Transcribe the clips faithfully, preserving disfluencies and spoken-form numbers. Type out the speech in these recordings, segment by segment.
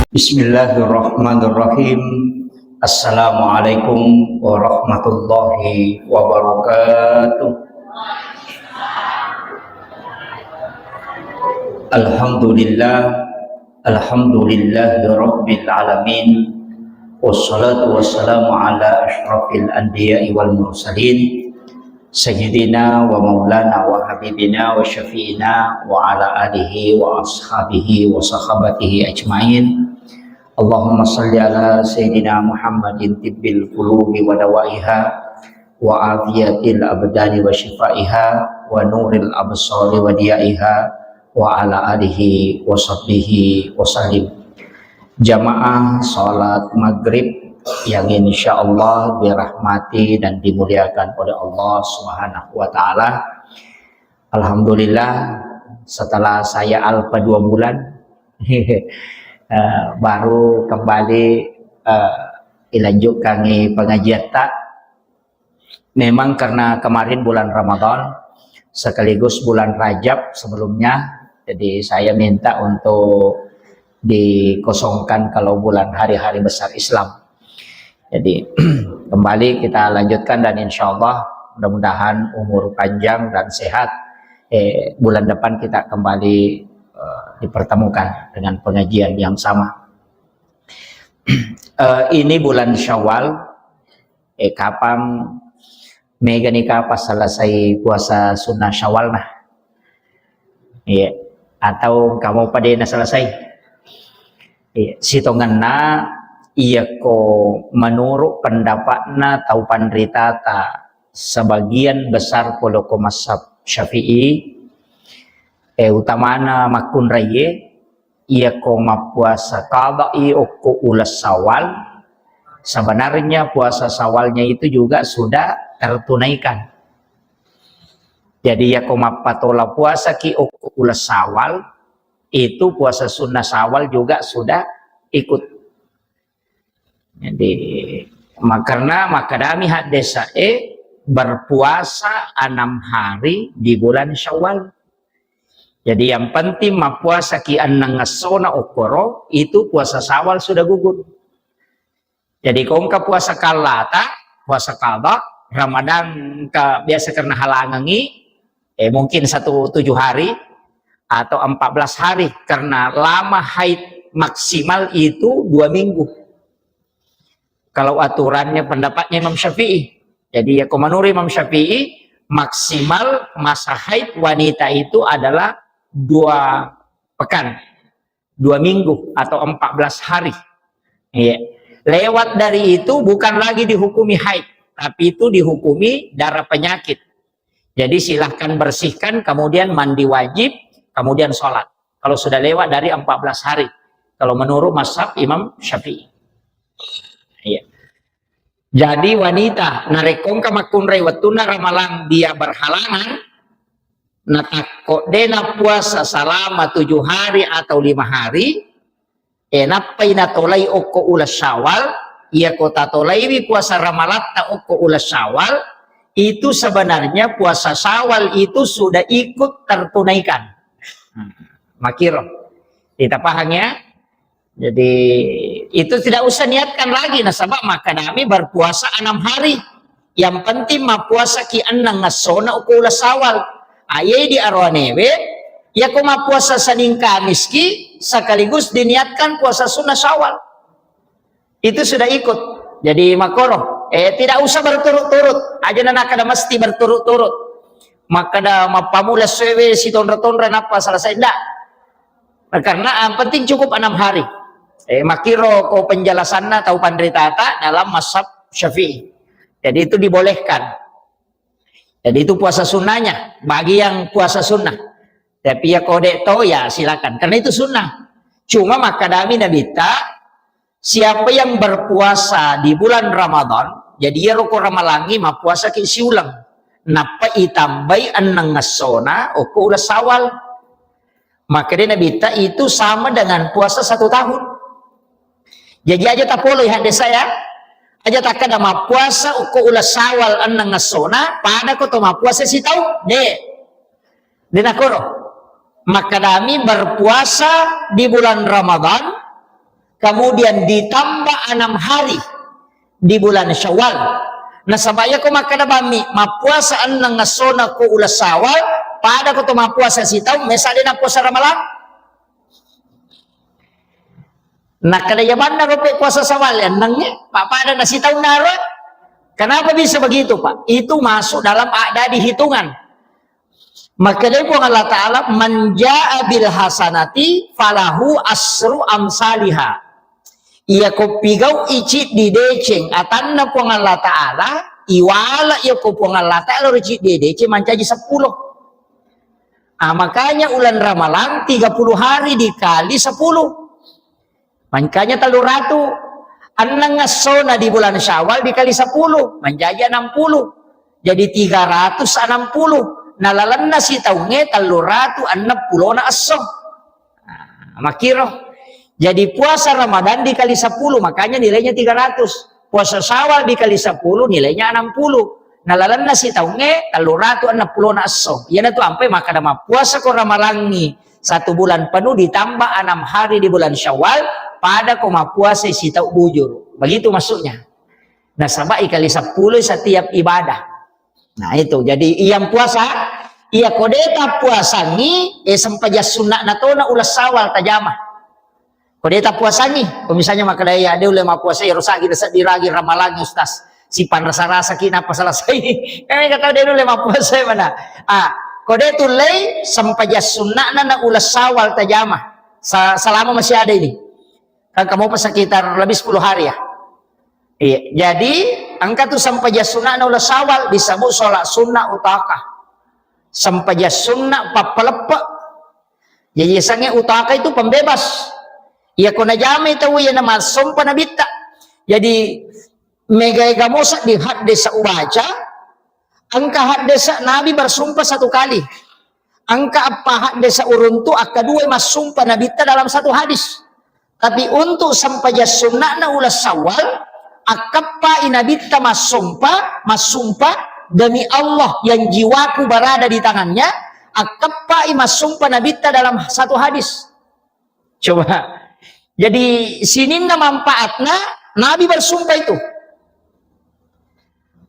Bismillahirrahmanirrahim. Assalamualaikum warahmatullahi wabarakatuh. Alhamdulillah. Alhamdulillahi rabbil alamin. Wassalatu wassalamu ala asyrafil anbiya'i wal mursalin. Sayyidina wa maulana wa habibina wa syafi'ina wa ala alihi wa ashabihi wa sahabatihi ajma'in. Allahumma salli ala Sayyidina Muhammadin tibbil qulubi wa dawaiha wa afiyatil abdani wa shifaiha wa nuril absari wa diyaiha wa ala alihi wa sahbihi wa sallim. Jamaah salat maghrib yang insyaallah dirahmati dan dimuliakan oleh Allah Subhanahu wa taala. Alhamdulillah, setelah saya alpa dua bulan, eh, baru kembali, eh, ilanjutkan pengajian ta. Memang karena kemarin bulan Ramadan sekaligus bulan Rajab sebelumnya, jadi saya minta untuk dikosongkan kalau bulan hari-hari besar Islam. Jadi kembali kita lanjutkan dan insya Allah mudah-mudahan umur panjang dan sehat. Eh, bulan depan kita kembali, eh, dipertemukan dengan pengajian yang sama. Eh, ini bulan Syawal, eh, kapang mega nika pas selesai puasa sunnah Syawal nah. Iya. Atau kamu pada na selesai? Iya. Sitongenna, iya ko menurut pendapatna tau panritata sebagian besar poloko mazhab Syafi'i, eh, utamana makkunraiye, iya ko mappuasa qada'i okko uleng Syawal, sebenarnya puasa Syawalnya itu juga sudah tertunaikan. Jadi, iya ko mappatola puasaki okko uleng Syawal, itu puasa sunnah Syawal juga sudah ikut. Jadi, ma-, karena makkedami haddesae berpuasa enam hari di bulan Syawal. Jadi, yang penting mappuasaki enneng essona okkoro, itu puasa Syawal sudah gugur. Jadi, ko engka puasa kallata, puasa qada, Ramadan engka biasa karena halangangi, eh, mungkin satu, tujuh hari atau empat belas hari, karena lama haid maksimal itu dua minggu. Kalau aturannya, pendapatnya Imam Syafi'i. Jadi, ya, ko menurut Imam Syafi'i, maksimal masa haid wanita itu adalah dua pekan, dua minggu atau empat belas hari. Iya. Lewat dari itu bukan lagi dihukumi haid, tapi itu dihukumi darah penyakit. Jadi, silahkan bersihkan, kemudian mandi wajib, kemudian sholat. Kalau sudah lewat dari empat belas hari, kalau menurut mazhab Imam Syafi'i. Iya. Jadi, wanita narekko engka makkunrai wettunna ramalang dia berhalangan, natakko de nappuasa selama tujuh hari atau lima hari, eh, nappai natolai okko uleng Syawal, iya ko tatolaiwi puasa ramalatta okko uleng Syawal, itu sebenarnya puasa Syawal itu sudah ikut tertunaikan. Hmm. Makiro. Kita paham ya? Jadi, itu tidak usah niatkan lagi, nasaba makkedami berpuasa enam hari. Yang penting mappuasaki enneng essona okko uleng Syawal. Aye di aroanewe, yako mappuasa Senin Kamis ki sekaligus diniatkan puasa sunnah Syawal. Itu sudah ikut. Jadi makoro, eh, tidak usah berturut-turut. Aja na nakkeda mesti berturut-turut. Makkeda mappamula suewe sitonra-tonra nappa selesai. Ndak. Nah, karena yang penting cukup enam hari. Eh, makiro ko penjelasanna tau panritata dalam mazhab Syafi'i. Jadi itu dibolehkan. Jadi itu puasa sunnahnya bagi yang puasa sunnah. Tapi ya kode to ya silakan. Karena itu sunnah. Cuma makkedami Nabitta, siapa yang berpuasa di bulan Ramadan, jadi iyaro ko ramalangi mappuasaki siuleng. Nappa itambai enneng essona okko uleng Syawal. Makkeda Nabitta itu sama dengan puasa satu tahun. Jadi aja tapoloi hadde saya. Aja takkeda mappuasa okko uleng Syawal enneng essona, pada ko to mappuasa sitaung. De. De nakoro. Makkedami berpuasa di bulan Ramadan Kemudian ditambah enam hari di bulan Syawal. Nasaba iyako makkeda bammi mappuasa enneng essona ko uleng Syawal, pada ko to mappuasa sitaung, mesa de nappuasa Ramalang. Nakkeda jamanna rope puasa Syawal ennengnge, pa-, pada na sitaung naro. Kenapa bisa begitu, Pak? Itu masuk dalam a'dadi hitungan. Makkedai Puang Allah Ta'ala, "Man jaa bil hasanati falahu asru amsaliha." Iyako pigau'i ciddi deceng atanna Puang Allah Ta'ala, iwala iyako Puang Allah Ta'ala ri ciddi deceng mancaji seppulo. Ah, makanya ulan Ramalang tiga puluh hari dikali sepuluh. Makanya tellu ratu. Enneng essona di bulan Syawal dikali sepuluh, mancaji enam puluh. Jadi tiga ratus enam puluh. Nalalenna sitaungnge tellu ratu enneng pulona esso. Nah, makkiro. Jadi puasa Ramadan dikali sepuluh, makanya nilainya tiga ratus. Puasa Syawal dikali sepuluh, nilainya enam puluh. Nalalenna sitaungnge tellu ratu enneng pulona esso. Iyanatu ampai makkeda mappuasa ko Ramalangngi satu bulan penuh ditambah enam hari di bulan Syawal, pada ko mappuasa sitau bujur. Begitu maksudnya. Nasaba ikali seppulo setiap ibadah. Nah, itu. Jadi, iyang puasa, iya ko de tappuasangi, eh, sempajang sunna'na tona uleng Syawal tajama. Ko de tappuasangi, ko misalnya makkeda, "Iya, de ulle mappuasa, iya, rusaki nasedding ragi Ramalang, Ustaz. Sipanrasa-rasa ki napa selesai." Kan mega tau de ulle mappuasa mana. Ah, ko de tullei, sempajang sunna'na na uleng Syawal tajama. Sa-, selama masih ada ini. Kan kamu pas sekitar lebih sepuluh hari ya. Iya, jadi engka tu sempajang sunna'na uleng Syawal disebut sholat sunnah utaka. Sempajang sunnah pappaleppe. Jadi sange utaka itu pembebas. Iya ko najamai tau iya na massompa nabitta. Jadi mega-ega mosa di hadde sa ubaca, engka hadde sa Nabi bersumpah satu kali. Engka eppa hadde sa uruntu akka dua massumpa nabitta dalam satu hadis. Tapi untuk sempajang sunna'na uleng Syawal, akkeppai nabitta massumpa, massumpa demi Allah yang jiwaku berada di tangannya, akkeppai massumpa nabitta dalam satu hadis. Coba. Jadi sininna manfaatna Nabi bersumpah itu.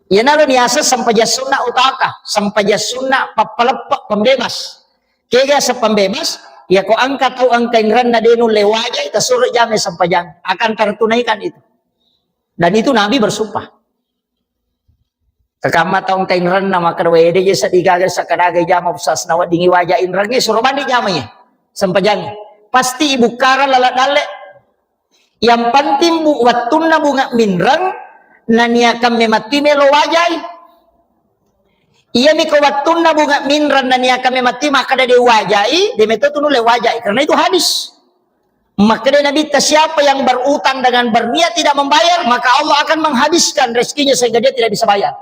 Iyanaro niaseng sempajang sunnah utaka, sempajang sunnah pappaleppe, pembebas. Kega sepembebas, ya ko engka tau engka inrenna de nulle wajai, tasuro jamai sempajang, akan tertunaikan itu. Dan itu Nabi bersumpah. Kakamma tau engka inrenna makkeda, "Wede je seddi gaga sakadaga jama pusasna weddingi waja inrengnge, suro bandi jamai sempajangnge." Pasti ibukkarang laleng dalle. Yang penting bu, wettunna bunga minreng, naniakang mematti melo wajai. Iyami ko wettunna bunga minreng, naniakang mematti makkeda de wajai, de metto tu nulle wajai. Karena itu hadis. Makkeda Nabitta, "Siapa yang berutang dengan berniat tidak membayar, maka Allah akan menghabiskan rezekinya sehingga dia tidak bisa bayar."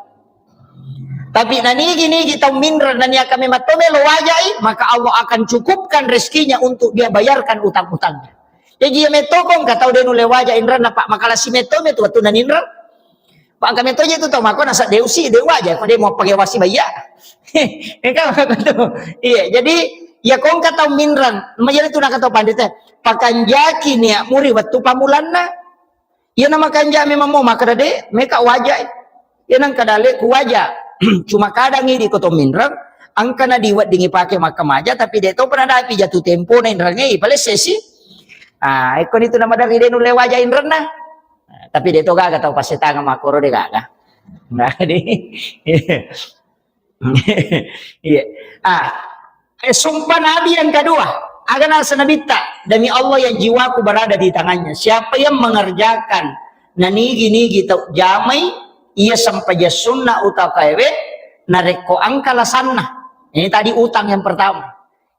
Tapi nanigi-nigi tau minreng, naniakang memang to melo wajai, maka Allah akan cukupkan rezekinya untuk dia bayarkan utang-utangnya. Jaji iya metto ko engka tau de nulle waja inrenna, Pak, makalasi metto metu wettunna ninreng. Pak, engka metto je tu tau mako nasa de usi, de waja ko de mau pakai wasi bayya. Engka mako tu. Iya, jadi iya ko engka tau minreng, majari tu nakatau pandita, pakanjaki niat muri wettu pamulanna. Iya na makanja memang mau makkeda de, meka wajai. Iya nang kadale ku waja. Cuma kadang idi ko to minreng, engka na diweddingi pake makkamaja, tapi de to pernah dapi jatuh tempo na inrengnge, palessesi. Ah, ekko nitu na maderri de nulle waja inrenna. Ah, tapi de to gaga tau pasetanga makkoro de gaga. Nah, di. Iya. Ah, eh, sumpah Nabi yang kedua. Aga nasa Nabitta, "Demi Allah yang jiwaku berada di tangannya. Siapa yang mengerjakan nanigi-nigi tau jamai, iya sempajang sunnah utakaewe, narekko engka lasanna." Ini tadi utang yang pertama.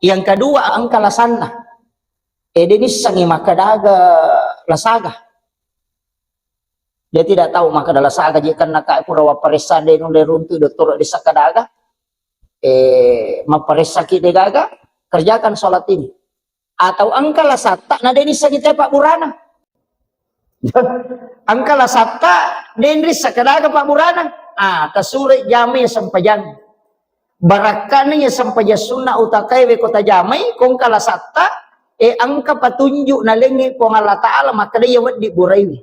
Yang kedua, engka lasanna. Eh, de nissengi makkadaga lasaga. Dia tidak tahu makkada lasaga je kan naka pura wapparessa de nulle runtu dottoro de sakkadaga. Eh, mapparessaki de gaga, kerjakan sholat ini. Atau engka lasatta na de nissengi te pabburana. Engka lasatta de nrissa kadaga pabburana. Ah, tasuro jamai sempajang. Barakkana iya sempajang sunna utakaewe ko tajamai, ko engka lasatta, E, engka patunjuk nalengngi Puang Allah Ta'ala, makkeda iya wedding buraiwi.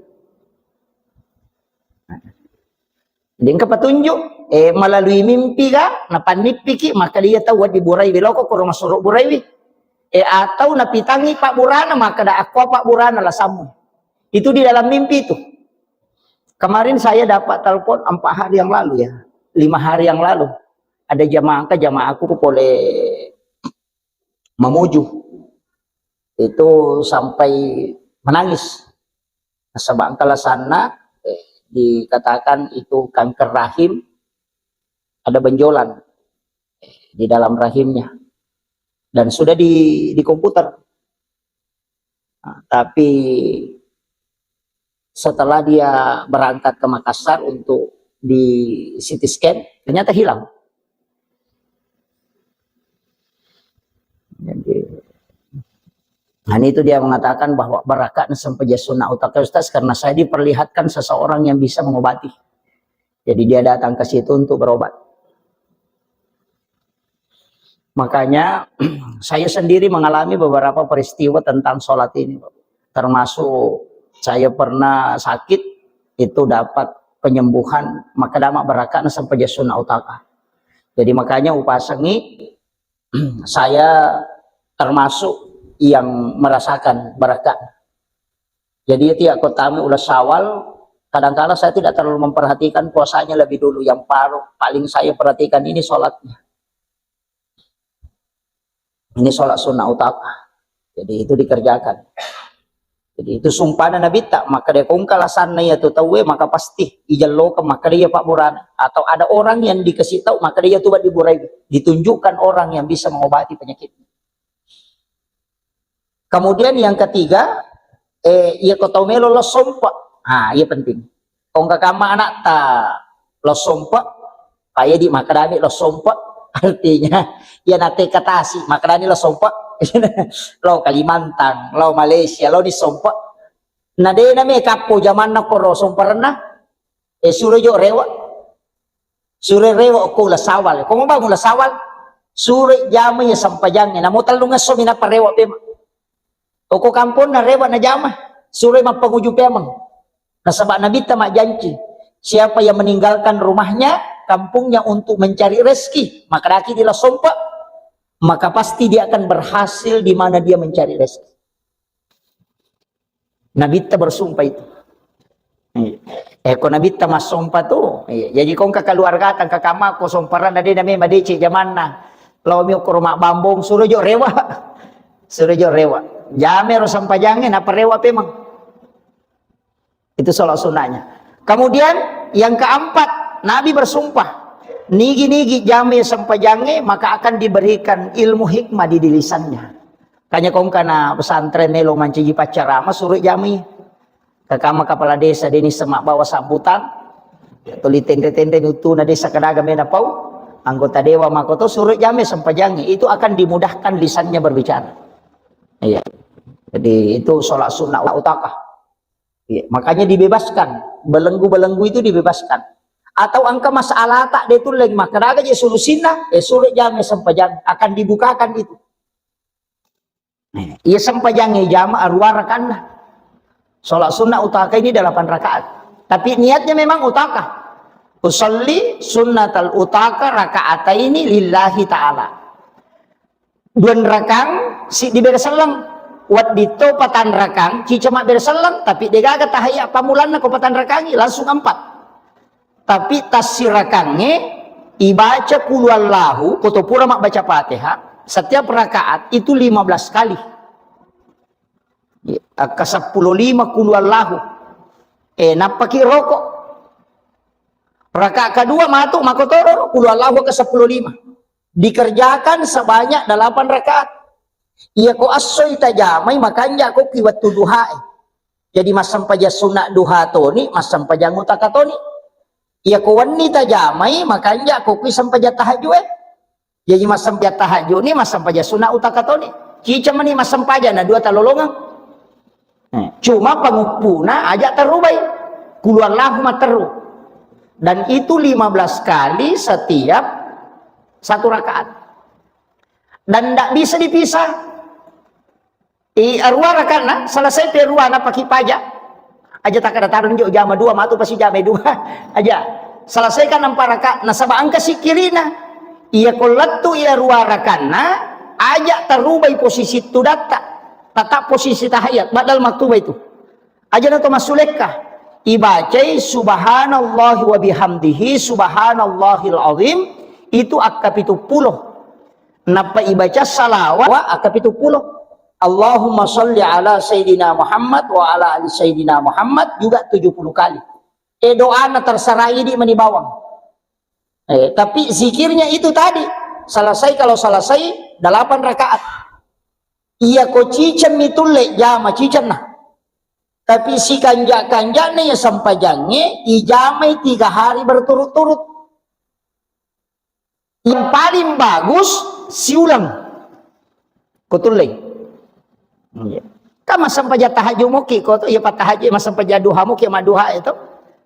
Jadi engka patunjuk, e, melalui mimpi ga, napannippiki, makkeda iya tau wedding buraiwi, loko koro masuro buraiwi. E, atau napitangi pabburana, makkeda, "Akko pabburana lasammu." Itu di dalam mimpi itu. Kemarin saya dapat telepon empat hari yang lalu ya, lima hari yang lalu. Ada jamaah, engka jamaahku pole Mamuju. Itu sampai menangis. Nasaba engka lasanna, eh, dikatakan itu kanker rahim, ada benjolan, eh, di dalam rahimnya. Dan sudah di, di komputer. Nah, tapi setelah dia berangkat ke Makassar untuk di C T scan, ternyata hilang. Jadi, nah, itu dia mengatakan bahwa barakka na sempajang sunna utaka, Ustaz, karena saya diperlihatkan seseorang yang bisa mengobati. Jadi dia datang ke situ untuk berobat. Makanya saya sendiri mengalami beberapa peristiwa tentang sholat ini, Pak. Termasuk saya pernah sakit, itu dapat penyembuhan, maka dama barakka na sempajang sunna utaka. Jadi makanya upasengi, saya termasuk yang merasakan barakka. Jadi tiap kotami ulas Syawal, kadangkala saya tidak terlalu memperhatikan puasanya lebih dulu. Yang paru-, paling saya perhatikan ini sholatnya. Ini sholat sunnah utama. Jadi itu dikerjakan. Jadi itu sumpahna Nabitta, maka dia kongka lasanna iya tu tauwe, maka pasti ijellokan, maka dia pabburana. Atau ada orang yang dikasih tahu, maka dia tu diburai. Ditunjukkan orang yang bisa mengobati penyakit. Kemudian yang ketiga, eh, iya ko tau melo lo sompa. Ah, iya penting. Kongka kamma anakta lo sompa, paya di makadami lo sompa. Artinya, iya nate katasi, makadani lo sompa. Lo Kalimantan, lo Malaysia, lo di sompa. Na dena me kappo jamanna koro somparenna. Eh, suro jo rewa. Suro rewa ko la Sawal. Ko mau bangun la Sawal. Suro jamai sempajangnge. Namo tellung esso minappa rewa pema. Oko kamponna rewa na jama. Suro mappanguju pemang. Nasaba Nabitta majjanci, siapa yang meninggalkan rumahnya, kampungnya untuk mencari rezeki, maka daki di la sompa, maka pasti dia akan berhasil di mana dia mencari rezeki. Nabitta bersumpah itu. Iya. Eh, ko Nabitta massompa tu. Iya. Jadi kongka keluarga tangka kamma ko somparan na de na memang decek jamanna. Lao mi ko rumah bambong, suro jo rewa. Suro jo rewa. Jame ro sampajangnge, napa rewa pemang. Itu sholat sunnahnya. Kemudian yang keempat, Nabi bersumpah, nigi-nigi jame sempajangnge, maka akan diberikan ilmu hikmah di, di lisannya. Kanya kongkana pesantren melo mancaji paccarama, suro jamai. Kakama kepala desa deni semak bawa sambutan, tuli tenre-tenre nutuna desa kadaga mena pau, anggota dewa makoto suro jame sempajangnge, itu akan dimudahkan lisannya berbicara. Iya. Jadi itu sholat sunnah utaka. Iya, makanya dibebaskan. Belenggu-belenggu itu dibebaskan. Atau engka masalah tak dia tulleng, maka daga je solusinna, eh, suro jame sempajang, akan dibukakan itu. Iya sempajang jama arua rakanna. Sholat sunnah utaka ini delapan rakaat. Tapi niatnya memang utaka. Usalli sunnatal utaka rakaataini lillahi ta'ala. Duan rakang, siddi bere selleng. Wedding to patan rakang, cica mabbere selleng, tapi degaga tahayya pammulanna ko patan rakangi, langsung empat. Tapi tassirakangnge ibaca kulu Allahu, koto pura mabbaca Fatihah, setiap rakaat itu lima belas kali. Akka seppulo lima kulu Allahu. Eh, nappaki rokok. Rakaat kedua matu makotoro kulu Allahu ke seppulo lima. Dikerjakan sebanyak delapan rakaat. Iya ko assoi tajamai makanja ko ki wettu duhae. Jadi massempajang sunna duha toni, massempajang utaka toni. Iya ko wenni tajamai makanja ko ki sempajang tahajju'e. Jadi massempajang tahajju ni massempajang sunna utaka toni. Cica mani massempajang na dua talolongeng. Eh, cuma panguppuna aja terrubai. Kulu Allahu matteru. Dan itu lima belas kali setiap satu rakaat. Dan tidak bisa dipisah. I arua raka'na, selesai pe arua na paki paja. Aja takkada tarung jo jama dua, matu pasi jama dua. Aja. Selesaikan empat rakaat, nasaba engka sikkirina. Iya ko lettu iya arua raka'na, aja tarubai posisi tudatta. Tetap posisi tahiyat, badal maktuba itu. Aja na to massulekka. Ibacai subhanallahi wa bihamdihi, subhanallahil azim, itu akka pitu pulo. Nappa ibaca salawat wa akka pitu pulo. Allahumma salli ala Sayyidina Muhammad wa ala ali Sayyidina Muhammad juga tujuh puluh kali. Eh, doana terserah idi mani bawang. Eh, tapi zikirnya itu tadi, selesai, kalau selesai delapan rakaat. Iya ko ciceng mi tulle jama cicenna. Tapi sikanja-kanjana ya sempajangnge ijamai tiga hari berturut-turut. Yang paling bagus siuleng. Ko tullei. Iya. Kan massempajang tahajud muki ko to, iya, pas tahajud massempajang duha muki, madduha itu.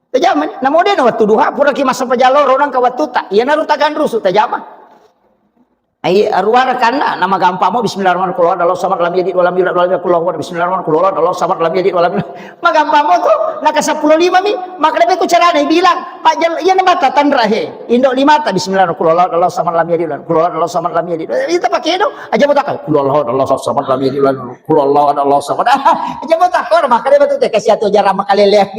Tajama ni. Namo de na wettu duha, puraki massempajang loro nangka wettu ta. Iya naru taganrusu tajama. Ai, arua raka'na, na magampang mo, bismillahirrahmanirrahim, qul huwallahu ahad, Allahu samad, lam yalid walam yulad, walam yakul lahu kufuwan ahad, bismillahirrahmanirrahim, qul huwallahu ahad, Allahu samad, lam yalid walam yulad. Magampang mo tu, naka seppulo lima mi, maka lebih ku carana bilang, Pak Jal, iya na mata tanra he, indo limata, bismillahirrahmanirrahim, qul huwallahu ahad, Allahu samad, lam yalid walam, qul huwallahu ahad, Allahu samad, lam yalid. Itu pakai do, aja mau tak, qul huwallahu ahad, Allahu samad, lam yalid walam, qul huwallahu ahad, Allahu samad. Aja mau tak, maka dia betul teh kasih atu jarang makalele.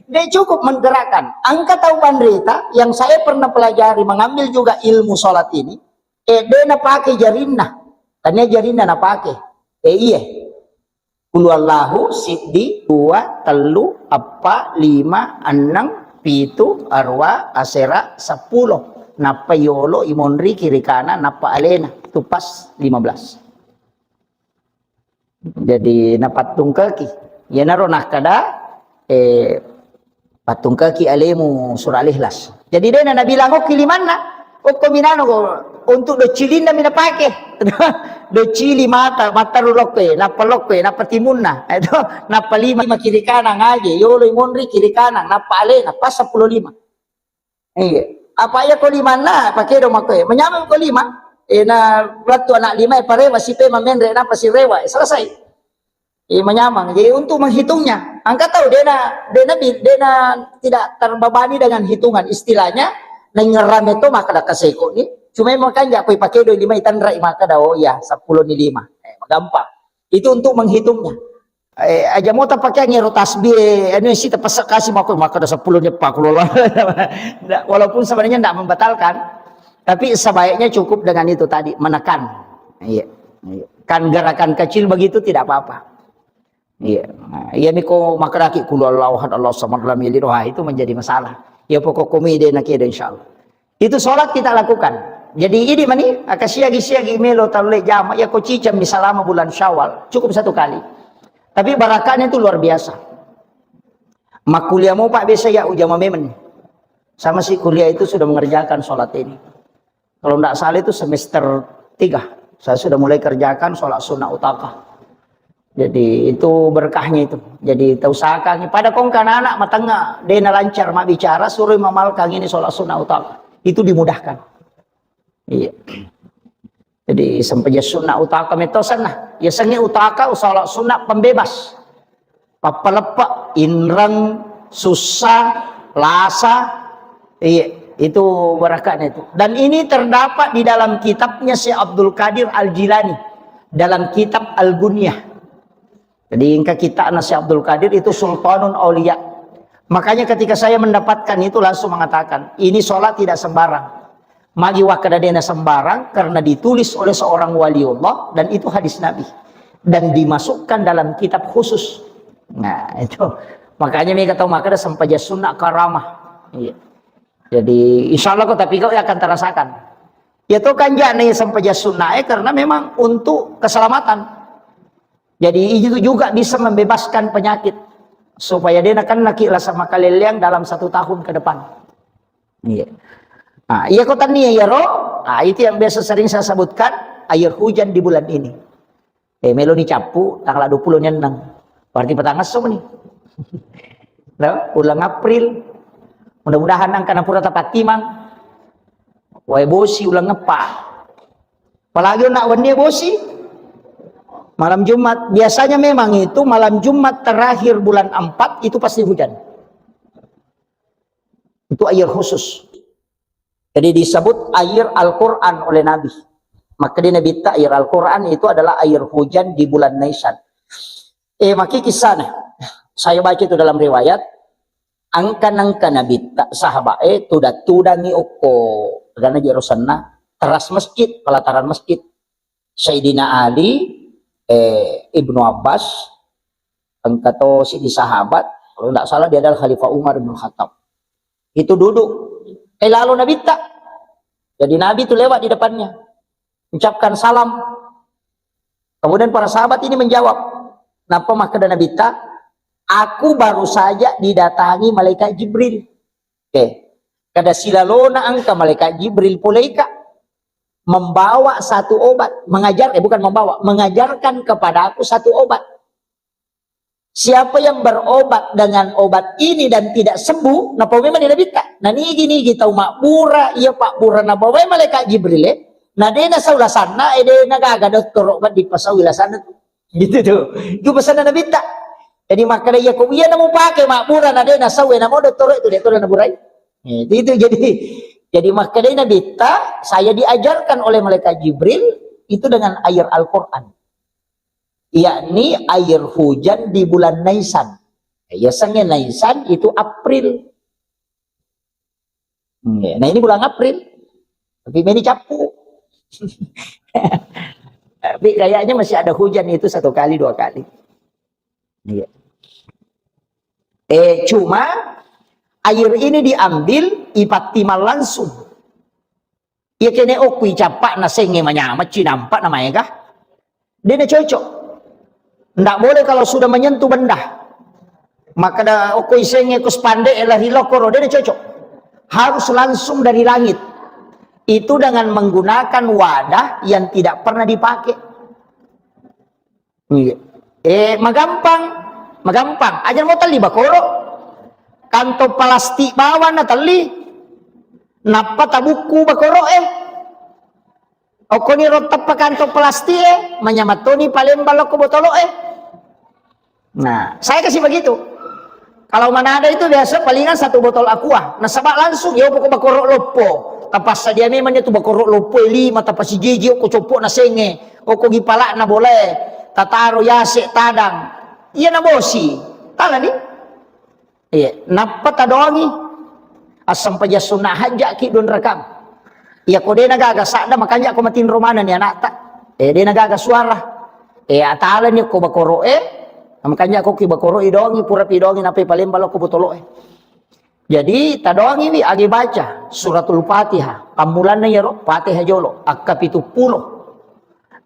Dia cukup menggerakkan. Engka tau panrita yang saya pernah pelajari, mengambil juga ilmu sholat ini, eh, de napake jarinna. Tania jarinna napake. Eh, iye. Qul huwallahu, siddi, dua, tellu, eppa, lima, enneng, pitu, arua, asera, seppulo. Nappa yolo imonri kiri kanan, nappa alena. Itu pas lima belas. Jadi napattungkaki. Iyanaro nakkada, eh, pattungkaki alemu surah Al-Ikhlas. Jadi dena nabilang okki limanna, okko minano ko untuk docilinna mi napake. Docili mata, mataru lokko e, nappa lokko e, nappa timunna. Itu nappa lima, lima kiri kanan aja, yolo monri kiri kanan, nappa alena, pas seppulo lima. Iya. Apa iya ko limanna, pakedo makko e. Menyameng ko lima, eh, na lettu anak lima, eh, parewa, sipe mamenre, napa sirewa, eh, selesai. Eh, menyameng. Jadi untuk menghitungnya, engka tau dena, dena bi-, dena tidak terbebani dengan hitungan. Istilahnya, nengerame to maka da kaseko ni. Cuma makanja ko pakedo lima itanrai maka da, oh iya, seppulo ni lima. Eh, gampang. Itu untuk menghitungnya. Eh, aja mo tapakeang ero tasbih, eh, anu si tapasa kasi mako, mako ada sepuluh nya pakulola. Nda, walaupun sebenarnya ndak membatalkan, tapi sebaiknya cukup dengan itu tadi, menekan. Iya, iya. Kan gerakan kecil begitu tidak apa-apa. Iya. Nah, iya miko makeraki kulu Allahu ahad, Allahu samad, lam yalid, wah, itu menjadi masalah. Ya pokok komide nak ada insyaallah. Itu sholat kita lakukan. Jadi idi mani, aka siagi-siagi melo talle jama, ya ko ciceng mi salama bulan Syawal, cukup satu kali. Tapi barakahnya itu luar biasa. Makkuliah mau Pak biasa ya ujama memang. Sama si kuliah itu sudah mengerjakan sholat ini. Kalau ndak salah itu semester tiga, saya sudah mulai kerjakan sholat sunnah utaka. Jadi itu berkahnya itu. Jadi tausahakan pada kongka anak matengah, dena lancar mak bicara, suruh mamalkan ini sholat sunnah utaka. Itu dimudahkan. Iya. Jadi sempajang sunnah utaka metosan nah. Ya sengi utaka sholat sunnah pembebas. Pappaleppe, inreng, sussa, lasa. Iya, itu barakahnya itu. Dan ini terdapat di dalam kitabnya Syekh Abdul Qadir Al-Jilani, dalam kitab Al-Gunyah. Jadi engka kitabna Syekh Abdul Qadir itu Sultanul Aulia. Makanya ketika saya mendapatkan itu langsung mengatakan, ini sholat tidak sembarang. Magi wakkada dena sembarang karena ditulis oleh seorang waliullah dan itu hadis Nabi dan dimasukkan dalam kitab khusus. Nah, itu. Makanya mereka tahu maka ada sempajang sunnah karamah. Iya. Jadi insya Allah kau tapi kau akan terasakan. Ya tuh kan jana ya sempajang sunnah eh, karena memang untuk keselamatan. Jadi itu juga bisa membebaskan penyakit supaya dena kan lagi rasa makaleleang dalam satu tahun ke depan. Iya. Nah, iya ko tania iya ro, nah, itu yang biasa sering saya sebutkan air hujan di bulan ini. Eh, melo ni cappu tanggal dua puluh ni enam. Berarti petang esso ni. Nah, bulan April. Mudah-mudahan angka napura tapattimang. Wae bosi ulang ngepa. Apalagi nak wenni bosi. Malam Jumat, biasanya memang itu malam Jumat terakhir bulan empat itu pasti hujan. Itu air khusus. Jadi disebut air Al-Quran oleh Nabi. Maka di Nabi ta air Al-Quran itu adalah air hujan di bulan Nisan. Eh, maki kisahnya. Saya baca itu dalam riwayat, angka-angka Nabi ta, sahabat eh, tuda-tudangi okko, karena jerosanna teras masjid, pelataran masjid. Sayyidina Ali, eh, Ibnu Abbas, engka to sidi sahabat, kalau tidak salah dia adalah Khalifah Umar bin Khattab. Itu duduk, eh, lalu Nabi ta. Jadi Nabi itu lewat di depannya, ucapkan salam. Kemudian para sahabat ini menjawab. Napa makkeda Nabi ta? Aku baru saja didatangi malaikat Jibril. Oke. Kada silalona engka malaikat Jibril poleka membawa satu obat, mengajar, eh, bukan membawa, mengajarkan kepadaku satu obat. Siapa yang berobat dengan obat ini dan tidak sembuh, napau memang Nabi ta. Nah, nigi-nigi tau mabbura, iya pabbura nabawa malaikat Jibril, eh. Nah, de nasau lasanna, eh, de nagaga dottoro, kan dipasaui lasanna tu. Gitu tuh. Itu pesanna Nabi ta. Jadi makkeda iya ko iya namu pake mabbura na de nasau, eh, namo dottoro itu de to naburai. Eh, itu, itu jadi, jadi makkeda Nabi ta, saya diajarkan oleh malaikat Jibril itu dengan air Al-Quran, yakni air hujan di bulan Nisan. Ya, sengaja Nisan itu April. Hmm, ya. Nah, ini bulan April. Tapi ini cappu. Tapi kayaknya masih ada hujan itu satu kali, dua kali. Iya. Eh, cuma air ini diambil, ipattimang langsung. Iya kene okui cappa na sengnge manyameng cinampa na maega. Dena cocok. Ndak boleh kalau sudah menyentuh benda. Maka da okui sengnge ko spandek lari lokoro, dena cocok. Harus langsung dari langit. Itu dengan menggunakan wadah yang tidak pernah dipakai. Iya. Eh, magampang, magampang. Aja mo telli bakoro. Kantong plastik bawang na telli. Nappa tabukku bakoro eh. Okkoni ro teppa kantong plastik eh, manyameng toni palembang lokko botolo eh. Nah, saya kasih begitu. Kalau Manado itu biasa palingan satu botol aqua. Nasaba langsung, yo pokok bakoro loppo. Tapassadia memang itu bakoro loppo eh, lima, tapasijiji, okko coppo na sengnge, okko gipala na bolae, tataro yase, tadang. Iya na bosi. Tala ni? Iya, nappa tadoangi. Assempajang sunna hajjaki dua rakang. Iya ko de nagaga sadda, makanja ko matinro maneng ni anakta. Eh, de nagaga suara. Eh, atalani ko bakoro eh. Makanja ko ki bakoro idoangi, pura pidoangi, nappa palembang lokko botolo eh. Jadi, tadoangiwi agi baca Suratul Fatihah. Pammulanna iyaro, Fatihah jolo, akka pitu pulo.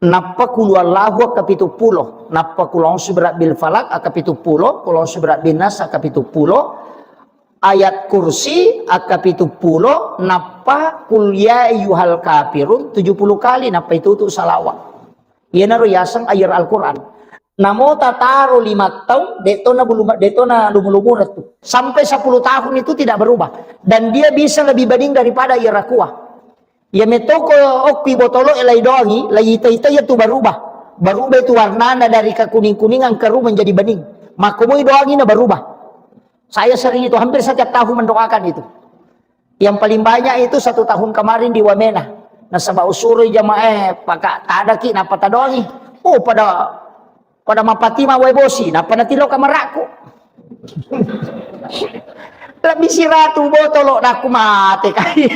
Nappa Qul Huwallahu akka pitu pulo. Nappa Qul A'udzu Birabbil Falaq akka pitu pulo. Qul A'udzu Birabbin Nas akka pitu pulo. Ayat Kursi akka pitu pulo. Nappa Qul Ya Ayyuhal Kafirun tujuh puluh kali. Nappa itutu salawat. Iyanaro yaseng air Al-Quran. Namo tataro lima tahun, detona bulu, detona lumu-lumureng tu. Sampai sepuluh tahun itu tidak berubah. Dan dia bisa lebih bening daripada air aqua. Iya metoko okki botolo e lai doangi, lai ita-ita iya tu berubah. Berubah itu warnana dari kekuning-kuningan keru menjadi bening. Makkomoi doangi na berubah. Saya sering itu, hampir setiap tahun mendoakan itu. Yang paling banyak itu satu tahun kemarin di Wamena. Nasaba usuroi jamaah, eh, paka tadaki, napa tadoangi. Oh, pada, pada mapati ma wae bosi, napa natilo kamaraku. Lebih siratu botolo, nakku mate kai.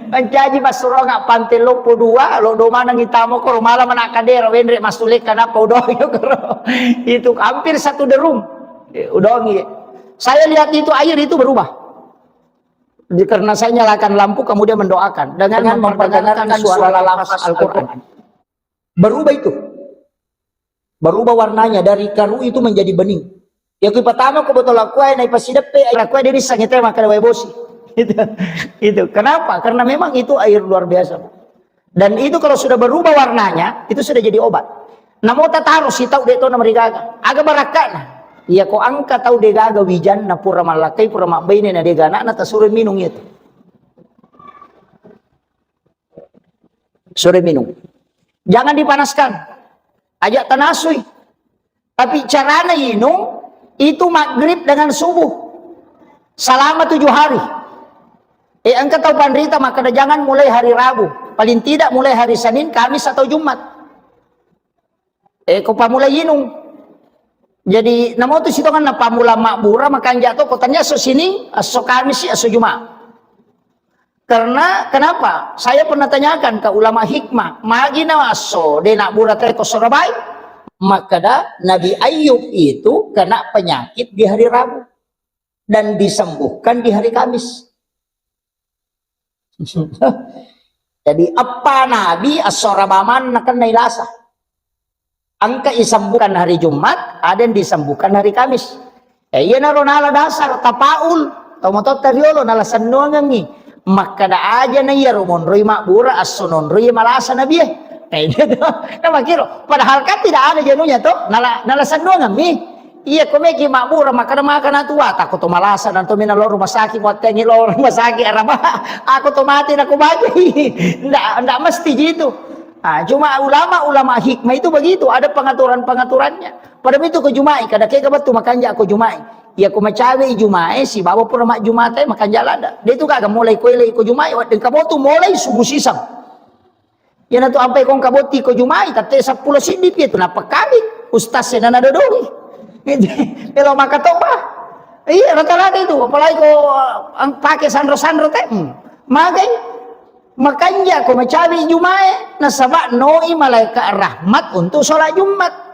Mancaji massuronga pante loppo dua, lo do manang itamo koro malam anak kadera, wenre masuleka napa udoangi koro. Itu hampir satu derum. Eh, udoangi. Saya lihat itu air itu berubah. Jadi, karena saya nyalakan lampu, kemudian mendoakan dengan memperdengarkan suara lafaz Al-Quran. Berubah itu. Berubah warnanya dari keru itu menjadi bening. Ya, kui pertama ko botol aqua, naik pasideppe, air aqua dia bisa ngete makan wae bosi. Itu, itu. Kenapa? Karena memang itu air luar biasa. Dan itu kalau sudah berubah warnanya, itu sudah jadi obat. Namo tataro sitau de to namarigaga. Aga barakkana. Iya ko angka tau de gaga wijanna pura mallakkai, pura mabbaine na de gaga anakna, tasuro minum itu. Sore minum. Jangan dipanaskan. Aja' tanasui. Tapi carana inung itu maghrib dengan subuh. Selama tujuh hari. Eh, engka tau panrita makkeda, "Jangan mulai hari Rabu. Paling tidak mulai hari Senin, Kamis atau Jumat." Eh, ko pammulai inung. Jadi, namo tu sitonganna pammula mabbura, makanja' to, ko tania esso Sining, esso Kamis, esso Jumat. Karena kenapa? Saya pernah tanyakan ke ulama hikmah, magi na esso de' nabbura tauwe ko Sorabai? Makkeda Nabi Ayub itu kena penyakit di hari Rabu dan disembuhkan di hari Kamis. Jadi, eppa Nabi esso Rabamanna kennai lasa. Engka isembuhkan hari Jumat, ada yang disembuhkan hari Kamis. Eh, iyanaro nala dasar tapaul, tau matotta riolo nala sennuangengngi. Makkeda aja na iyaro monroi mabbura, esso nonroi malasa Nabie. Eh, iya to. Nah, makkiro. Padahal kan tidak ada jenuhnya to, nala, nala sennuangemmi. Iya, ko meki mabbura, makkeda maka na tua, takko to malasa, na to mina lao rumah sakit, muattengi lao rumah sakit, araba, ako to mati, na ko bajai. Ndak, ndak mesti gitu. Ah, cuma ulama-ulama hikmah itu begitu, ada pengaturan-pengaturannya. Pada itu ko Jumai, kada kega betul makanja ko Jumai. Iya, ko macawe Jumai, sibawa pura mak Jumai, makanja lada. Dia itu kagak mulai ko ele ko Jumai, waddeng kamu tu mulai subuh sisang. Iyanatu ampai kong kabotti ko Jumai, tette seppulo siddi pi tu nappa kami, ustaz e nana dodoi. Melo maka toba. Iya, rata-rata itu, apalagi ko, ang, pake sanro-sanro te. Hmm. Magai, makanja ko macawi Jumai, nasaba noi malaikat rahmat untuk sholat Jumat.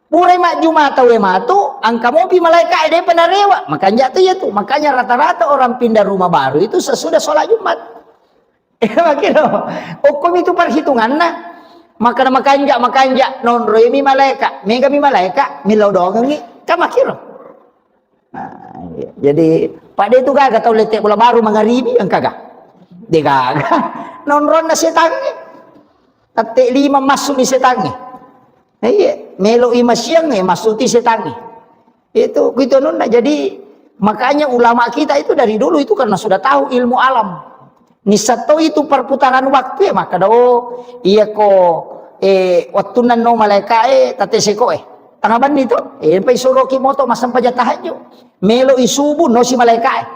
Purai majjuma tauwe matu, angka mopi malaika e depa narewa. Makanja tu iya tu. Makanya rata-rata orang pindah rumah baru itu sesudah sholat Jumat. Makiro. Okkomi tu perhitunganna. Makana makanja, makanja, nonroi mi malaika, mega mi malaika, millau doangengi, kan makiro. Nah, iya. Jadi, pada itu gaga tau lete bola baru mangaribi, engkaga? De gaga. Nonronna setangnge. Tette lima masuk di setangnge. Nah, iya, melo i masiang, eh, masuk di setangnge. Itu, gitu nonna. Jadi, makanya ulama kita itu dari dulu itu karena sudah tahu ilmu alam. Nissatto itu perputaran waktu ya, maka do, iya ko, eh, wattunna no malaika, eh, tate seko, eh. Tengah banni to, eh, pai suruh ki moto masang paja tahajud. Melo i subuh, no si malaika, eh.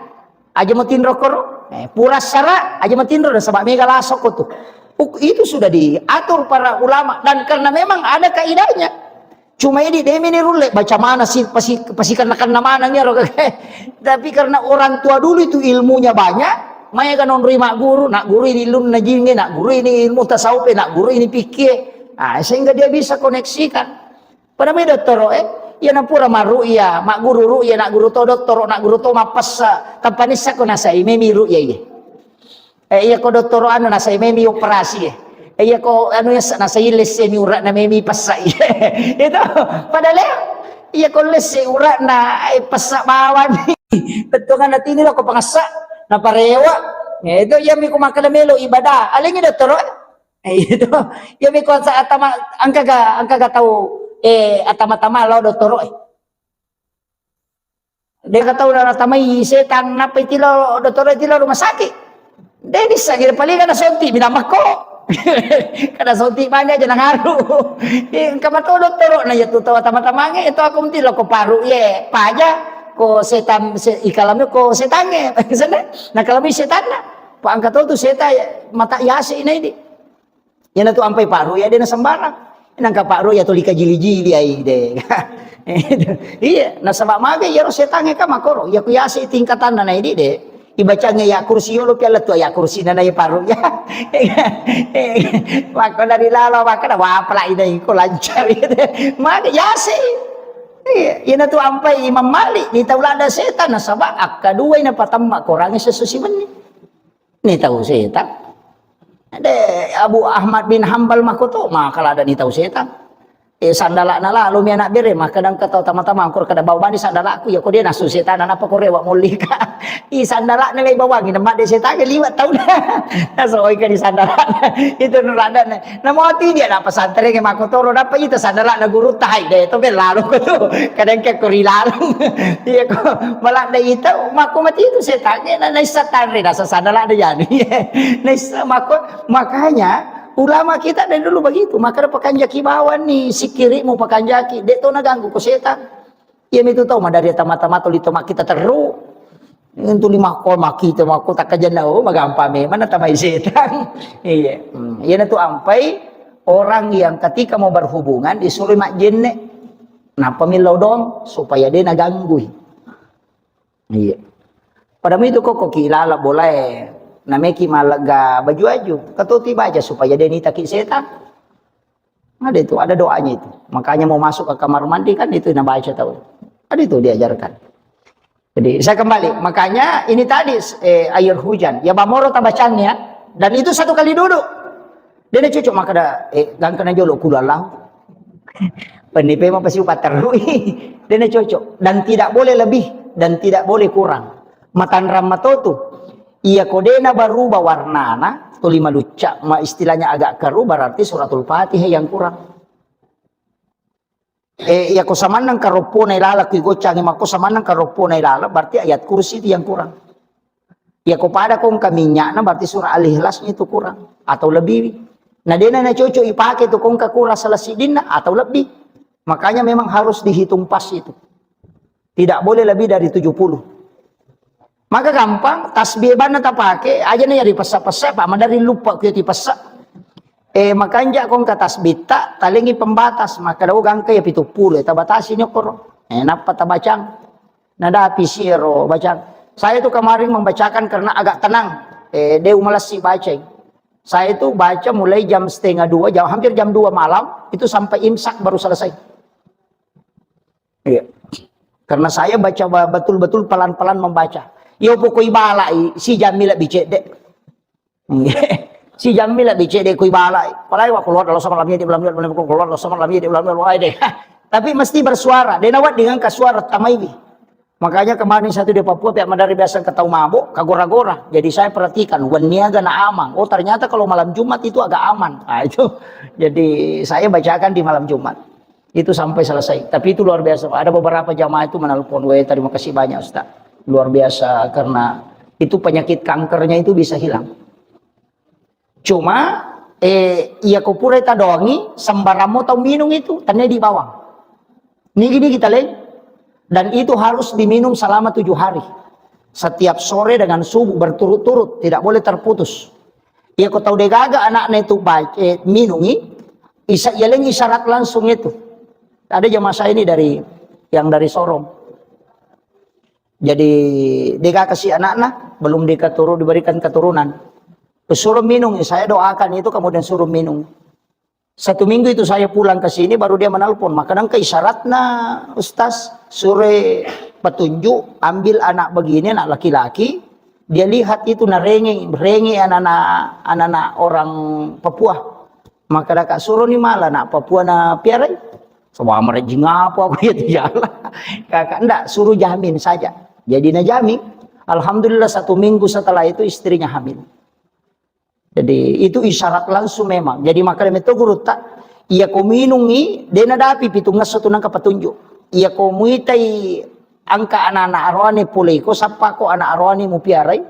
Aja matinro koro, eh, pura sara, aja matinro, nasaba mega lasoko tu. Uk-, itu sudah diatur para ulama, dan karena memang ada kaidahnya. Cuma ini demi ni rulle, baca mana si, pasi-, pasikanna-kanna manang ya, roga. Tapi karena orang tua dulu itu ilmunya banyak, mega nonroi magguru, nak guru ini ilmu najinge, nak guru ini ilmu tasawuf, nak guru ini fikih. Ah, sehingga dia bisa koneksikan. Pada mai dottoro, eh, iya na pura maru'ya, magguru ru'ya, nak guru to dottoro, nak guru to mappessa, tanpa nissa ko nasai memi ru'ya iye. Eh, iya ko dottoro anu nasai memi operasi, eh. Eh, iya ko anu ya nasai lesse mi urak na memi pessa iye. Itu, padahal ya, iya ko lesse urak na, eh, pessa bawang. Bettuanna tini lo ko pangessa, na parewa. Ya, itu iya mi ko makkeda melo ibadah. Alengi dottoro, eh. Eh, itu. Iya mi ko sa-, atama, engkaga, engkaga tau, eh, atama-tama lo dottoro, eh. Deka tau natamai setang, nappa itilo dottoro, itilo rumah sakit. De nissa, kira paling kana sonti, bilang makko. Kada sonti manja aja nangaru. Eh, engka mato dottoro, na iya tu tau atama-tamange, itu aku mti lo ko paru, ye, paja, ko setan, se-, ikalamnya ko setange. Sana, na kalami setanna. Pa angka tau tu setan, mata yase ina ini. Iyanatu ampai paru ya, dena sembarang. Nangka paru ya tuli kajili-jili ai de. Iya, nasaba mage iyaro setangnge ka makoro. Iya ku yase tingkatanna na idi de. Ibacangnge ya kursi yolo piala tu ya kursi na na ya paru ya. Mako dari lalo, mako na wapala ina iko lancar gitu. Mage yase. Iya, iyanatu ampai Imam Malik ni tau lada setan nasaba akka dua ina patamma korangnge sesusi benni. Ni tau setang. De, Abu Ahmad bin Hambal makoto, maka lada ni tau setang. Eh, sandala'na lalo mi anak bere, maka dangka tau tama-tama, angkor kada bawa bani sandala'ku, ya ko dia nasu setang, napa ko rewa mollika. I sandala'na lei bawangi, nama de setang, liwat tau na. Naso oi ka di sandala'na. Itu nuradana. Namo ati dia na pesantren ke makotoro, napa ita sandala'na guru tahai de, to belalo ko tu. Kadang ke ko rilalung. Iya ko, malah de ita, mako mati itu setang, na, na Tanre, nasa sandala'na janu. Nasa mako-, makanya Ulama kita dari dulu begitu, maka ada pakanjaki bawang nih, sikirimu pakanjaki, dek to naganggu ko setan. Iya mitu tau madari tama-tama tuli tama kita teru. Itu lima ko makita mako tak kajenna, oh, magampa memang natamai setan. Iya. Hmm. Iya tu ampai orang yang ketika mau berhubungan disuruh majjenne. Napa millau dong supaya dia naganggui. Iya. Pada itu kok ki lala bolae nameki malega baju-baju. Katoti baca supaya dia nitaki setan. Ada itu, ada doanya itu. Makanya mau masuk ke kamar mandi kan itu yang baca tahu. Ada itu diajarkan. Jadi saya kembali, makanya ini tadi eh, air hujan. Ya bamoro tabacanya dan itu satu kali duduk. Dia cocok maka ada eh, gangkana jolo kulallah. Pendipe mau pasti upaterui. Dia cocok dan tidak boleh lebih dan tidak boleh kurang. Matanrang matotu. Iya kodena baruba warnana, tuli malucca, ma istilahnya agak keruh berarti suratul Fatihah yang kurang. Eh, iya ko samannang karoppo na ilala kui goccangi mako samannang karoppo na ilala berarti ayat kursi itu yang kurang. Iya ko pada kongka minyakna berarti surah Al-Ikhlasnya itu kurang atau lebih. Nah, dena na cocok ipake tu kongka kurang salah sidinna atau lebih. Makanya memang harus dihitung pas itu. Tidak boleh lebih dari tujuh puluh. Maka gampang, tasbih banna tapake, aja na yari pessa-pessa, Pak, madari lupa ku yati pessa. Eh, makanja kongka tasbih ta, talengi pembatas, maka dau gangka ya pitu puluh, tabatasi nyokoro. Eh, nappa tabacang. Nadapi siro bacang. Saya itu kemarin membacakan karena agak tenang. Eh, deu malessi bacai. Saya itu baca mulai jam setengah dua, jam, hampir jam dua malam, itu sampai imsak baru selesai. Iya. Karena saya baca ba-, betul-betul pelan-pelan membaca. Yo pokoi balai, si jammi lebih cedek. Si jammi lebih cedek kui balai. Palai wa keluar dalam sama lamnya di dalam dalam keluar dalam sama lamnya di dalam dalam deh. Tapi mesti bersuara. Dia nawat dengan ke suara tamaiwi. Makanya kemarin satu di Papua pihak madari biasa ketau mabuk, kagora-gora. Jadi saya perhatikan, waniaga na amang. Oh, ternyata kalau malam Jumat itu agak aman. Nah, itu. Jadi saya bacakan di malam Jumat. Itu sampai selesai. Tapi itu luar biasa. Ada beberapa jamaah itu menelpon, "Weh, terima kasih banyak, Ustaz. Luar biasa karena itu penyakit kankernya itu bisa hilang." Cuma, eh, iya ko pura tadoangi, sembarang mo tau minum itu, tenne di bawang. Nigi-nigi taleng. Dan itu harus diminum selama tujuh hari. Setiap sore dengan subuh berturut-turut, tidak boleh terputus. Iya ko tau degaga anaknya itu baca, eh, minungi, isa, yaleng isyarat langsung itu. Ada jamaah saya ini dari, yang dari Sorong. Jadi, degaga si anaknya, belum dikaturu-, diberikan keturunan. Suruh minum, saya doakan itu, kemudian suruh minum. Satu minggu itu saya pulang ke sini, baru dia menelpon. Maka nangka isyaratnya, Ustaz, sure petunjuk, ambil anak begini, anak laki-laki, dia lihat itu narenge, renge anak-anak, anak-anak orang Papua. Maka daka suruh ni malah anak Papua na piarai. Sama merejing apa aku ya, ya Allah. Kakak ndak, suruh jamin saja. Jadi na jamin. Alhamdulillah, satu minggu setelah itu istrinya hamil. Jadi itu isyarat langsung memang. Jadi maka demi itu guru tak, iya ko minungi, dena dapi pitung ngesso tu nangka petunjuk. Iya ko muitai angka anak-anak aroane pole ko, sappa ko anak aroane mupiarai,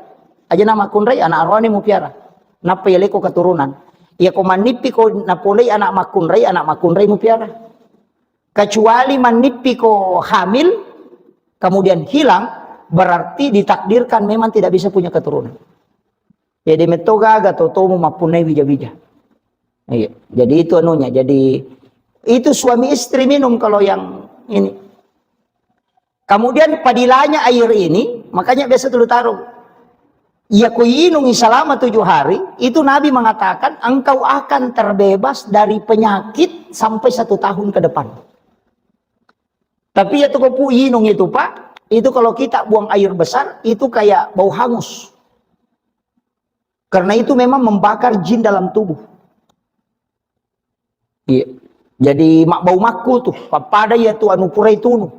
aja nama kunrai anak aroane mupiara. Nappa iya leko keturunan. Iya ko mannipi ko napolei anak makkunrai, anak makkunrai mupiara. Kecuali mannipi ko hamil, kemudian hilang, berarti ditakdirkan memang tidak bisa punya keturunan. Jadi metto gaga to tomu mappunnai wija-wija. Iya. Jadi itu anunya. Jadi itu suami istri minum kalau yang ini. Kemudian padilanya air ini, makanya biasa dulu taruh. Ya kuinungi selama tujuh hari, itu Nabi mengatakan engkau akan terbebas dari penyakit sampai satu tahun ke depan. Tapi ya tuh pu inung itu Pak, itu kalau kita buang air besar, itu kayak bau hangus. Karena itu memang membakar jin dalam tubuh. Iya. Jadi mak bau makku tuh, pada ya tuh anu purai tunu.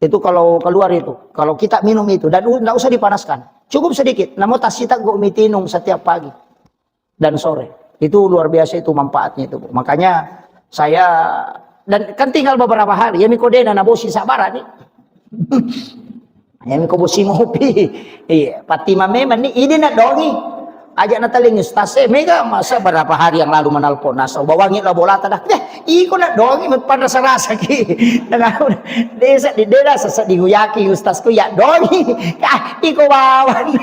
Itu kalau keluar itu, kalau kita minum itu, dan u-, nggak usah dipanaskan. Cukup sedikit, namun tasita go mitinung setiap pagi dan sore. Itu luar biasa itu manfaatnya itu, Bu. Makanya saya, dan kan tinggal beberapa hari, ya miko dena na bosi sabara nih. Ya miko bosi ngopi. Iya, Fatima memang nih, ini nak dongi. Aja nataling ustaz e, mega masa berapa hari yang lalu menelpon, nasa bawangi la bolata dah. Eh, iko na dongi, mat-, pada sarasa ki. Desa di dera sasa di guyaki ustaz ku ya dongi. Ah, iko bawan.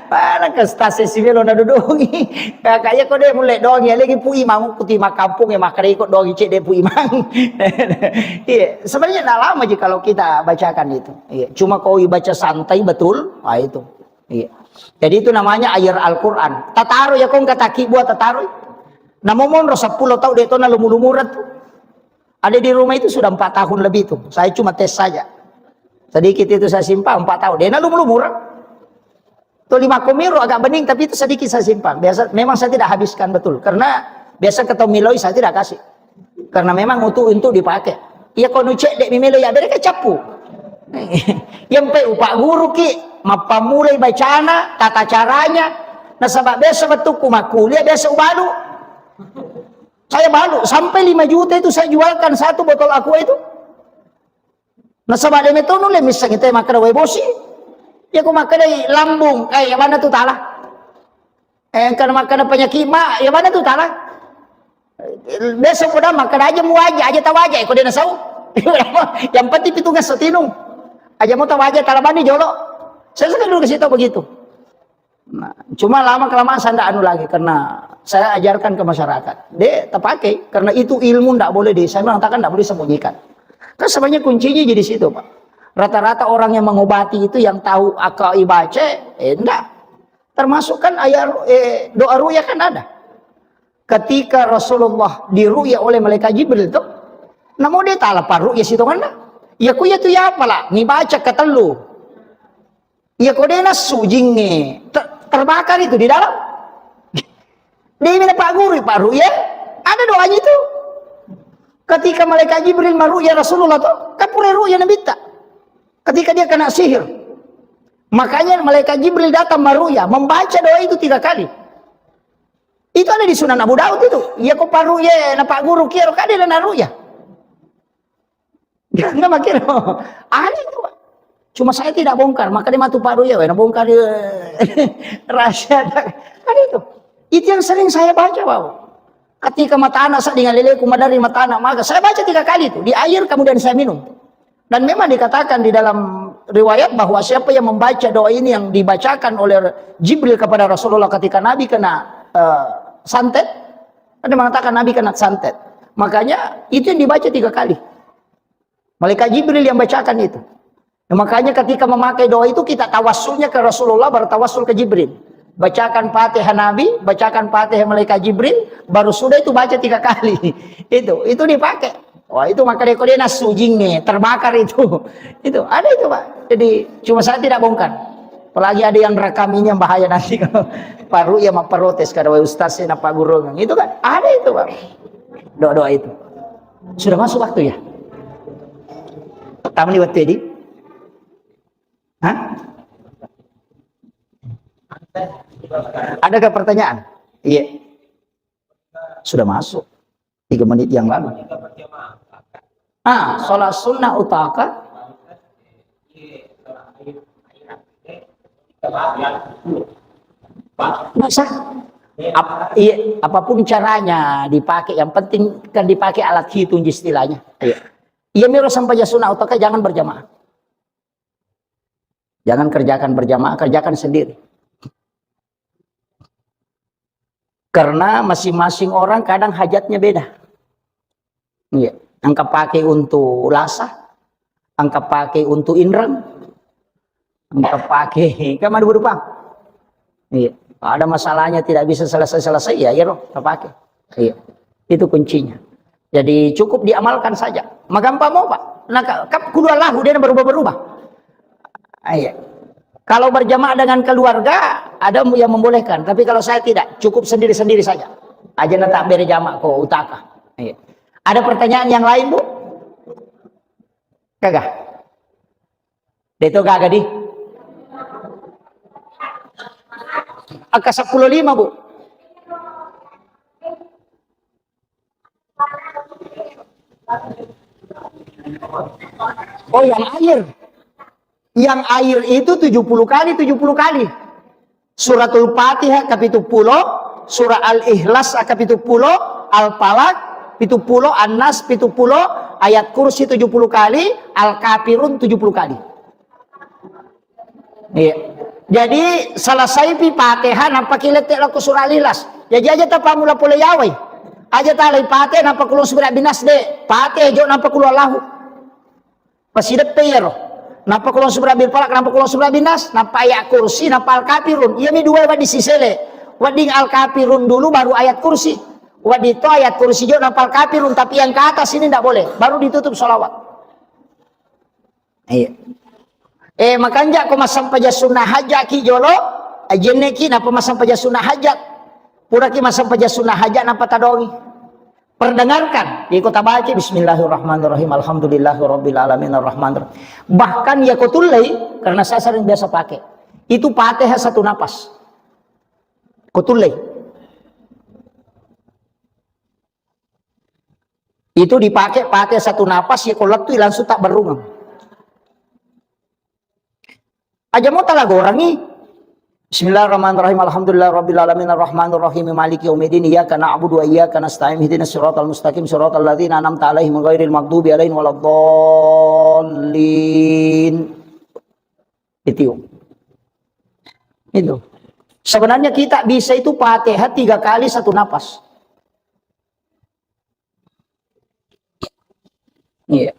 Mana ke ustaz e si melo na dodongi. Kakak ya ko de mulai dongi, lagi pui mau kuti makampung ya makare iko dongi cek de pui mang. Iya, sebenarnya nggak lama aja kalau kita bacakan itu. Iya, cuma kau baca santai betul, ah itu. Iya. Jadi itu namanya air Al-Quran. Tataro ya kong kataki buat tataro. Namo monro sepuluh tahun dia tona lumu-lumura tu. Ada di rumah itu sudah empat tahun lebih tu. Saya cuma tes saja. Sedikit itu saya simpan empat tahun. Dia na lumu-lumura. Tu lima komiro agak bening tapi itu sedikit saya simpan. Biasa memang saya tidak habiskan betul karena biasa ketemu miloi saya tidak kasih. Karena memang untuk, untuk dipakai. Iya ko nucek dek mimelo ya bere cappu. Yang pe upak guru ki, mappamulai bacana, tata caranya. Nasaba biasa wettukku makkuliah biasa ubalu. Saya balu sampai lima juta itu saya jualkan satu botol aqua itu. Nasaba de metonu le misseng itu makkeda wae bosi. Ya ko makkeda lambung, eh ya mana tu tala. Eh, karena makkeda penyakit ma, ya mana tu tala. Biasa ko da makkeda aja mu waja, aja tawaja, ko de nasau. Yang penting pitu ngesso tinu. Aja mau tawaja talabani jolo. Saya suka dulu kasih tahu begitu. Nah, cuma lama kelamaan saya ndak anu lagi karena saya ajarkan ke masyarakat. Dek, terpakai karena itu ilmu ndak boleh di, saya mengatakan ndak boleh sembunyikan. Kan sebenarnya kuncinya jadi situ, Pak. Rata-rata orang yang mengobati itu yang tahu akal ibace, eh, enggak. Termasuk kan ayat ru-, eh, doa ruya kan ada. Ketika Rasulullah diruya oleh malaikat Jibril tuh, namo dia tala paruya situ kan? Ya ku ya tu ya apalah, ni baca ketellu. Iya ko de nassu jingnge, ter-, terbakar itu di dalam. Dewi na Pak Guru, Pak Ruya, ada doanya itu. Ketika malaikat Jibril maruya Rasulullah tuh, kan pura ruya Nabitta. Ketika dia kena sihir. Makanya malaikat Jibril datang maruya, membaca doa itu tiga kali. Itu ada di Sunan Abu Daud itu. Iya ko paruya na Pak Guru kiaro kade na ruya. Nggak makin ada itu, Pak. Cuma saya tidak bongkar, maka dia matu Pak Ruya, wena bongkar dia. Rahasia. Ada itu. Itu yang sering saya baca, Pak. Ketika mata anak saya dengan leleku madari mata anak maka saya baca tiga kali itu di air kemudian saya minum. Dan memang dikatakan di dalam riwayat bahwa siapa yang membaca doa ini yang dibacakan oleh Jibril kepada Rasulullah ketika Nabi kena eh, santet, ada mengatakan Nabi kena santet. Makanya itu yang dibaca tiga kali. Malaikat Jibril yang bacakan itu. Nah, makanya ketika memakai doa itu kita tawassulnya ke Rasulullah baru tawassul ke Jibril. Bacakan Fatihah Nabi, bacakan Fatihah malaikat Jibril, baru sudah itu baca tiga kali. Itu, itu dipakai. Wah, itu maka dia nassu jingnge, terbakar itu. Itu ada itu, Pak. Jadi cuma saya tidak bongkar. Apalagi ada yang rekam ini yang bahaya nanti kalau Pak Ruya memprotes karena ustaz saya nampak guru itu kan ada itu, Pak. Doa-doa itu. Sudah masuk waktu ya? Tamu ni waktu ini? Hah? Adakah pertanyaan? Iya. Sudah masuk. Tiga menit yang lalu. Ah, sholat sunnah utaka. Masa? Ap-, iya, apapun caranya dipakai, yang penting kan dipakai alat hitung istilahnya. Iya. Iya, miro sampai sunat utaka jangan berjamaah. Jangan kerjakan berjamaah, kerjakan sendiri. Karena masing-masing orang kadang hajatnya beda. Iya, engka pakai untuk lasa, engka pakai untuk inreng, engka pakai kan madu berupa. Iya, ada masalahnya tidak bisa selesai-selesai ya, ya roh, pakai. Iya, itu kuncinya. Jadi cukup diamalkan saja. Magampang mau, Pak. Nah, ka-, kap kudu Allahu dia berubah-berubah. Ah, iya. Kalau berjamaah dengan keluarga, ada yang membolehkan. Tapi kalau saya tidak, cukup sendiri-sendiri saja. Aja na tak beri jamaah ko utaka. Iya. Ada pertanyaan yang lain, Bu? Kagak? Deto gaga di? Angka sepuluh lima, Bu. Oh, yang air. Yang air itu tujuh puluh kali, tujuh puluh kali. Suratul Fatihah kapituppulo, surah Al-Ikhlas kapituppulo, Al-Falaq pituppulo, An-Nas pituppulo, Ayat Kursi tujuh puluh kali, Al-Kafirun tujuh puluh kali. Iya. Jadi selesaipi Fatihah, nampaki lette' lao ko surah Al-Ikhlas. Jaji aja tapammula pole yawai. Aja talai Fatihah, nampa kulong subira binas de'. Fatihah jo nampa kulong Allahu. Pasideppe iyaro. Nappa kulong subra bil falak, nappa kulong subra bin nas, nappa ayat kursi, nappa al-kafirun. Iyami dua wedding sisele. Wedding al-kafirun dulu, baru ayat kursi. Wedding to ayat kursi jo, nappa al-kafirun, tapi yang ke atas ini ndak boleh. Baru ditutup salawat. Iya. Eh, makanja ko massampajang sunnah hajat ki jolo, ajenne ki nappa massampajang sunnah hajat. Pura ki massampajang sunnah hajat, nappa tadongi. Perdengarkan, iko tabaca, "Bismillahirrahmanirrahim, alhamdulillahirabbil alamin, arrahmanirrahim." Bahkan ya ko tullei, karena saya sering biasa pakai. Itu Fatihah satu napas. Ko tullei. Itu dipakai Fatihah satu napas, ya ko lettui langsung tak berungang. Aja mo talagorangi. Bismillahirrahmanirrahim. Alhamdulillahirabbil alamin, arrahmanirrahim, maliki yaumiddin, iyyaka na'budu wa iyyaka nasta'in, ihdinas siratal mustaqim, siratal ladzina an'amta alaihim ghairil maghdubi alaihim waladdallin. Itu. Itu. Sebenarnya kita bisa itu Fatihah tiga kali satu napas. Iya.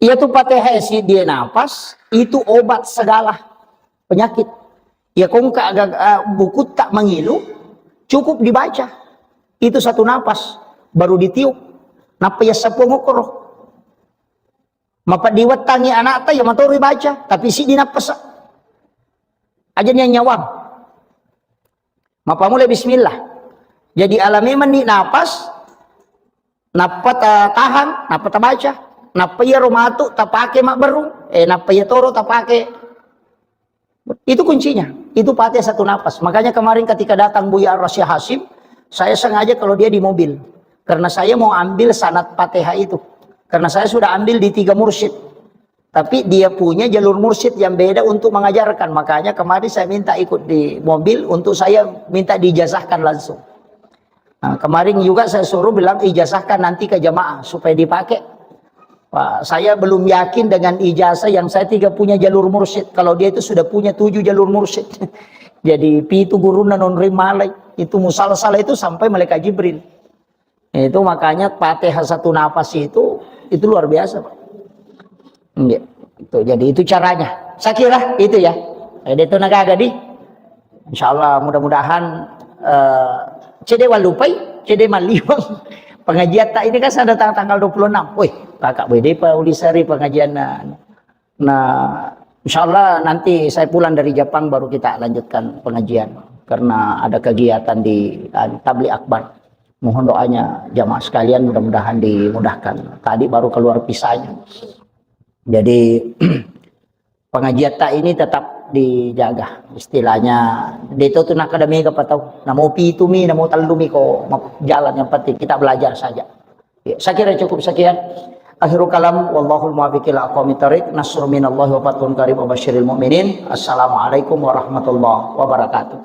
Iya tu Fatihah si dia napas, itu obat segala penyakit. Ya kongka aga, ah, buku tak mengilu, cukup dibaca. Itu satu napas, baru ditiup. Nappa ya seppo ngokoro. Mapeddi wettangi anakta ya matoro baca, tapi si dinapas. Aja nia nyawang. Mapamula bismillah. Jadi alami meni napas, nappa ta-, tahan, nappa tabaca. Nappa iyaro matu tapake mabberu, eh, nappa iya toro tapake. Itu kuncinya. Itu Fatihah satu napas. Makanya kemarin ketika datang Buya Ar-Rasya Hasyim, saya sengaja kalau dia di mobil. Karena saya mau ambil sanad Fatihah itu. Karena saya sudah ambil di tiga mursyid. Tapi dia punya jalur mursyid yang beda untuk mengajarkan. Makanya kemarin saya minta ikut di mobil untuk saya minta diijazahkan langsung. Nah, kemarin juga saya suruh bilang, "Ijazahkan nanti ke jamaah supaya dipakai." Wah, saya belum yakin dengan ijazah yang saya tiga punya jalur mursyid. Kalau dia itu sudah punya tujuh jalur mursyid. Jadi, pitu guruna nonroi malai. Itu musalsal itu sampai malaikat Jibril. Itu makanya Fatihah satu napas itu, itu luar biasa, Pak. Iya. Itu, jadi itu caranya. Saya kira itu ya. Ada itu nagaga di. Insyaallah mudah-mudahan, eh, cede walupai, cede maliwang. Pengajian tak ini kan sudah tang-, tanggal dua puluh enam. Woi, kakak bede pa ulisari pengajian. Nah, nah, insyaallah nanti saya pulang dari Jepang baru kita lanjutkan pengajian karena ada kegiatan di, ah, Tabligh Akbar. Mohon doanya jamaah sekalian, mudah-mudahan dimudahkan. Tadi baru keluar visanya. Jadi, pengajian tak ini tetap dijaga. Istilahnya, deto tu nakada mega patau. Namo pitu mi, namo tellu mi ko ma-, jalan, yang penting kita belajar saja. Ya, saya kira cukup sekian. Akhirul kalam, wallahul muwaffiq ila aqwamit thariq. Nasrun minallahi wa fathun qarib wa basyiril mu'minin. Assalamualaikum warahmatullahi wabarakatuh.